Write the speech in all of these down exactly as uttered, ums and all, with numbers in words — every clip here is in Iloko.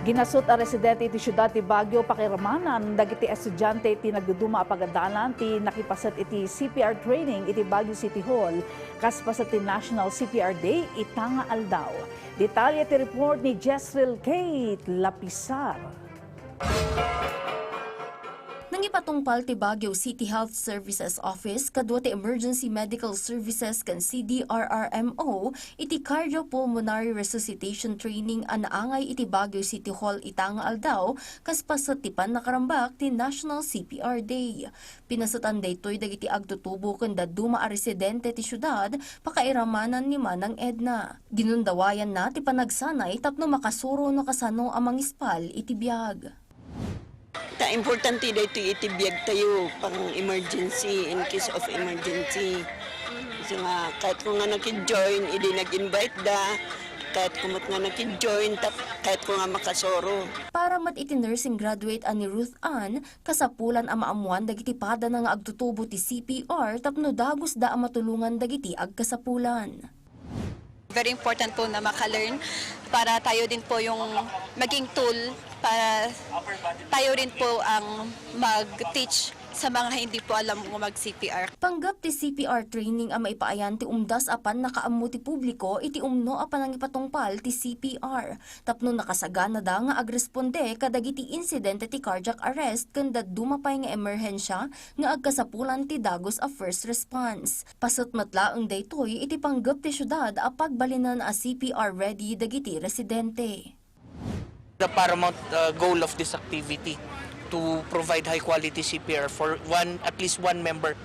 Ginasut a residente iti siudad ti Baguio pakairamanan dagiti estudiante ti nagduduma a pagadalan ti nakipaset iti C P R training iti Baguio City Hall kas paset ti National C P R Day ita nga aldaw. Detalye ti report ni Jezreel Kate Lapisar. Nangipatungpal ti Baguio City Health Services Office kadua ti Emergency Medical Services ken C D R R M O iti cardiopulmonary resuscitation training a naangay iti Baguio City Hall ita nga aldaw, kas paset ti pannakarambak ti National C P R Day. Pinasetan daytoy dagiti agtutubo ken dadduma a residente ti siudad, pakairamanan ni Manang Edna. Ginundawayanna ti panagsanay tapno makasuro no kasano a mangispal iti biag. Ta importante daytoy iti biagtayo, pang emergency, in case of emergency. Kasi nga, kahit ko nga nakid-join, idi nag-invite da, kahit ko met nga nakid-join, tap-, kahit ko nga makasuro. Para met iti nursing graduate a ni Ruth Ann, kasapulan a maammuan dagiti padana nga agtutubo ti C P R tapno dagusda a matulongan dagiti agkasapulan. Very important po na maka-learn para tayo din po yung maging tool para tayo rin po ang mag-teach sa mga hindi po alam mag-C P R. Panggep ti C P R training a maipaayan ti umdas a pannakaammo ti publiko iti umno a panangipatungpal ti C P R. Tapno nakasaganada nga agresponde kadagiti insidente ti cardiac arrest ken dadduma pay nga emerhensia nga agkasapulan ti dagus a first response. Paset met laeng daytoy iti panggep ti siudad a pagbalinen a C P R ready dagiti residente. The paramount uh, goal of this activity to provide high quality C P R for one, at least one member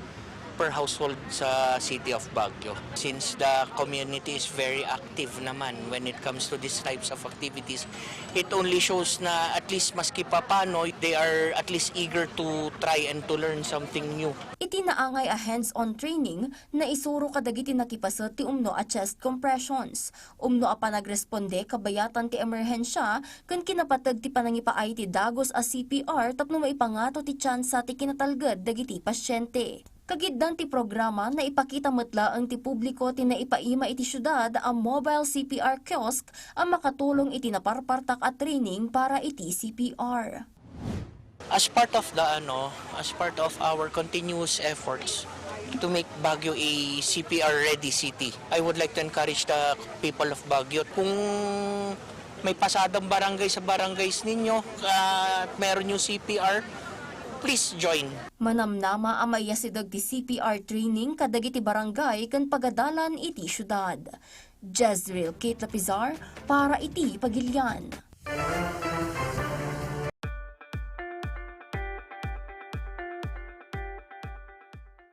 per household sa City of Baguio. Since the community is very active naman when it comes to these types of activities, it only shows na at least maski papano, they are at least eager to try and to learn something new. Iti naangay a hands-on training, naisuro kadagiti nakipaset ti umno a chest compressions, umno a panagresponde kabayatan ti emerhensia, ken kinapateg ti panangipaay ti dagus a C P R tapno maipangato ti tsansa ti kinatalged dagiti pasiente. Kagiddan ti programa, naipakita met laeng ti publiko ti naipaima iti siudad a mobile C P R kiosk a makatulong iti naparpartak a training para iti C P R. As part of the ano, as part of our continuous efforts to make Baguio a C P R ready city, I would like to encourage the people of Baguio, kung may pasadang barangay sa barangays ninyo at meron yung C P R, please join. Manamnama a maiyasideg ti C P R training kadagiti barangay ken pagadalan iti siudad. Jezreel Kate Lapizar para iti Pagilian.